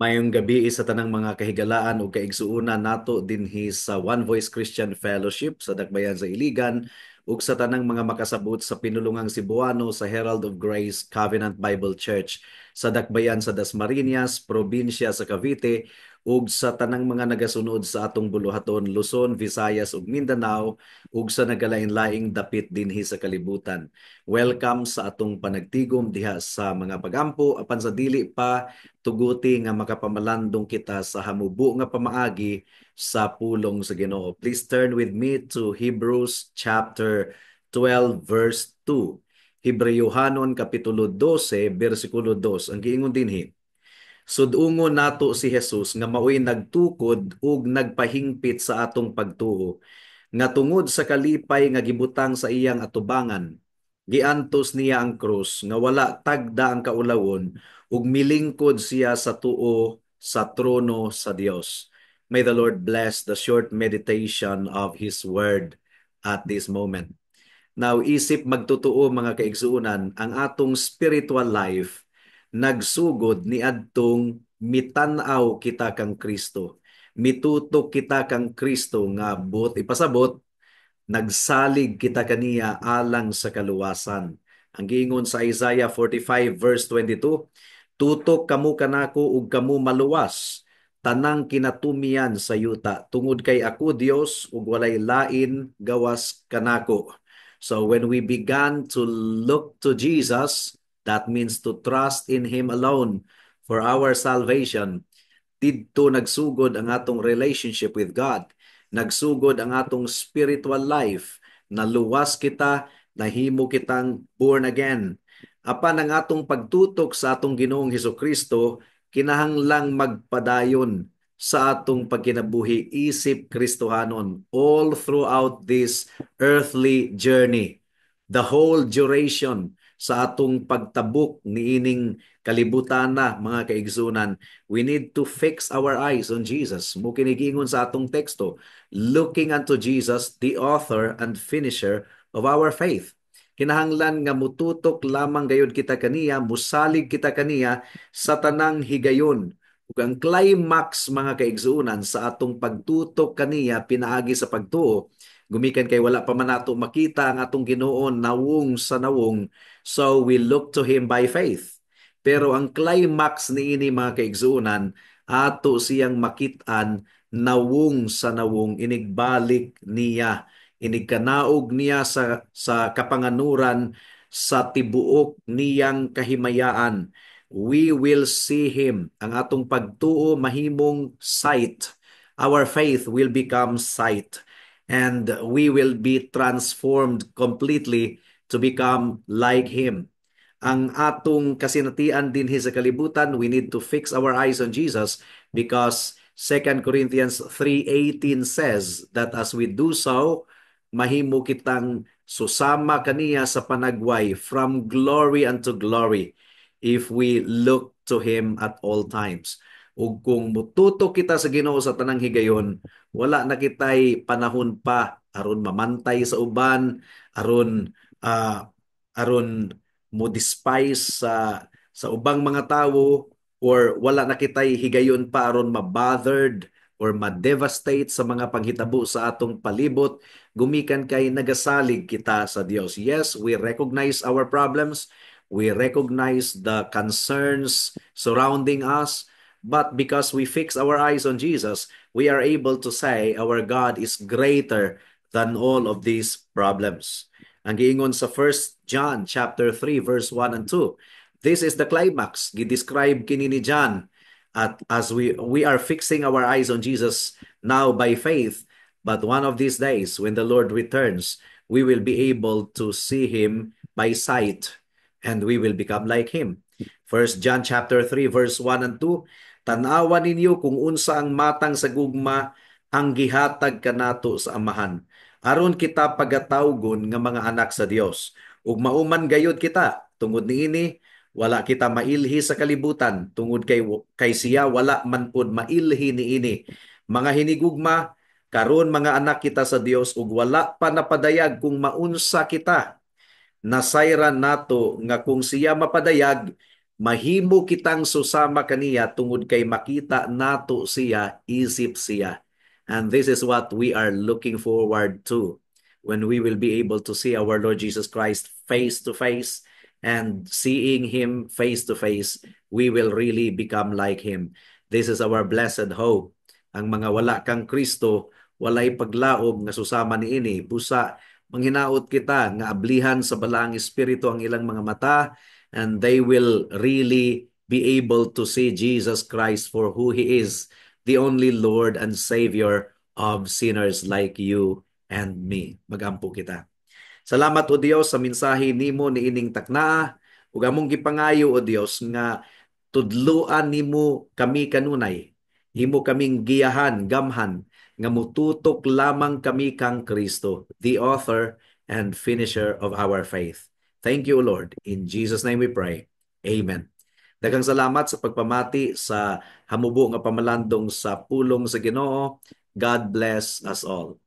Maayong gabii sa tanang mga kahigalaan ug kaigsuonan nato dinhi sa One Voice Christian Fellowship sa Dakbayan sa Iligan ug sa tanang mga makasabot sa pinulungang Cebuano sa Herald of Grace Covenant Bible Church sa Dakbayan sa Dasmariñas, probinsya sa Cavite, ug sa tanang mga nagasunod sa atong buluhaton Luzon, Visayas ug Mindanao ug sa nagalain-laing dapit dinhi sa kalibutan. Welcome sa atong panagtigom diha sa mga pagampo. Apan sa dili pa, tuguti nga makapamalandong kita sa hamubo nga pamaagi sa pulong sa Ginoo. Please turn with me to Hebrews chapter 12 verse 2. Hebreohanon kapitulo 12 bersikulo 2. Ang giingon dinhi: "Sud-ungon nato si Jesus nga maoy nagtukod ug nagpahingpit sa atong pagtuo, nga tungod sa kalipay nga gibutang sa iyang atubangan, giantos niya ang krus nga wala tagda ang kaulawon, ug milingkod siya sa tuo sa trono sa Dios." May the Lord bless the short meditation of His Word at this moment. Now, isip magtotoo, mga kaigsuonan, ang atong spiritual life nagsugod niadtong mitan-aw kita kang Kristo. Mitutok kita kang Kristo nga buot ipasabot, nagsalig kita kaniya alang sa kaluwasan. Ang giingon sa Isaiah 45 verse 22, "Tutok kamo kanako ug kamo maluwas, tanang kinatumian sa yuta, tungod kay ako Dios ug walay lain gawas kanako." So when we began to look to Jesus, that means to trust in Him alone for our salvation. Didto nagsugod ang atong relationship with God. Nagsugod ang atong spiritual life. Naluwas kita, nahimo kitang born again. Apan ang atong pagtutok sa atong Ginoong Hesus Kristo kinahanglang magpadayon sa atong pagkinabuhi isip Kristohanon all throughout this earthly journey. The whole duration sa atong pagtabok niining kalibutan na, mga kaigsuonan, we need to fix our eyes on Jesus. Mao kini giingon sa atong teksto, "looking unto Jesus, the author and finisher of our faith." Kinahanglan nga mututok lamang gayud kita kaniya, musalig kita kaniya sa tanang higayon. Ug ang climax, mga kaigsuonan, sa atong pagtutok kaniya pinaagi sa pagtuo, gumikan kay wala pa man nato makita ang atong Ginoo nawong sa nawong, so we look to Him by faith. Pero ang climax niini, mga kaigsuonan, ato siyang makit-an nawong sa nawong inigbalik niya, inigkanaog niya sa kapanganuran sa tibuok niyang kahimayaan. We will see Him. Ang atong pagtuo mahimong sight. Our faith will become sight and we will be transformed completely to become like Him. Ang atong kasinatian dinhi sa kalibutan, we need to fix our eyes on Jesus because 2 Corinthians 3:18 says that as we do so, mahimo kitang susama kaniya sa panagway from glory unto glory if we look to Him at all times. Ug kung mututok kita sa Ginoo sa tanang higayon, wala na kitay panahon pa aron mamantay sa uban, aron mo despise sa ubang mga tawo, or wala na kitay higayon pa aron ma-bothered or ma-devastate sa mga panghitabo sa atong palibot, gumikan kay nagasalig kita sa Dios. Yes, we recognize our problems, we recognize the concerns surrounding us, but because we fix our eyes on Jesus, we are able to say our God is greater than all of these problems. Ang giingon sa 1 John chapter 3 verse 1 and 2. This is the climax. Gi-describe kini ni John at as we are fixing our eyes on Jesus now by faith, but one of these days when the Lord returns, we will be able to see Him by sight and we will become like Him. 1 John chapter 3 verse 1 and 2: "Tan-awa ninyo kung unsa ang matang sa gugma ang gihatag kanato sa Amahan, aron kita pagatawgon nga mga anak sa Dios. Ug mao man gayud kita. Tungod niini wala kita mailhi sa kalibutan, tungod kay siya wala man pud mailhi niini. Mga hinigugma, karon mga anak kita sa Dios ug wala pa napadayag kung maunsa kita. Nasayran nato nga kung siya mapadayag, Mahimo kitang susama kaniya tungod kay makita nato siya isip siya. And this is what we are looking forward to, when we will be able to see our Lord Jesus Christ face to face, and seeing Him face to face, we will really become like Him. This is our blessed hope. Ang mga wala kang Kristo, walay paglaom nga susama niini. Busa, manghinaot kita nga ablihan sa Balaang Espiritu ang ilang mga mata and they will really be able to see Jesus Christ for who He is, the only Lord and Savior of sinners like you and me. Magampo kita. Salamat, O Dios, sa mensahe nimo niining taknaa ug among gipangayo, O Dios, nga tudluan nimo kami kanunay. Imo kaming giyahan, gamhan nga mututok lamang kami kang Kristo, the author and finisher of our faith. Thank you, Lord. In Jesus' name we pray. Amen. Daghang salamat sa pagpamati sa hamubo nga pamalandong sa pulong sa Ginoo. God bless us all.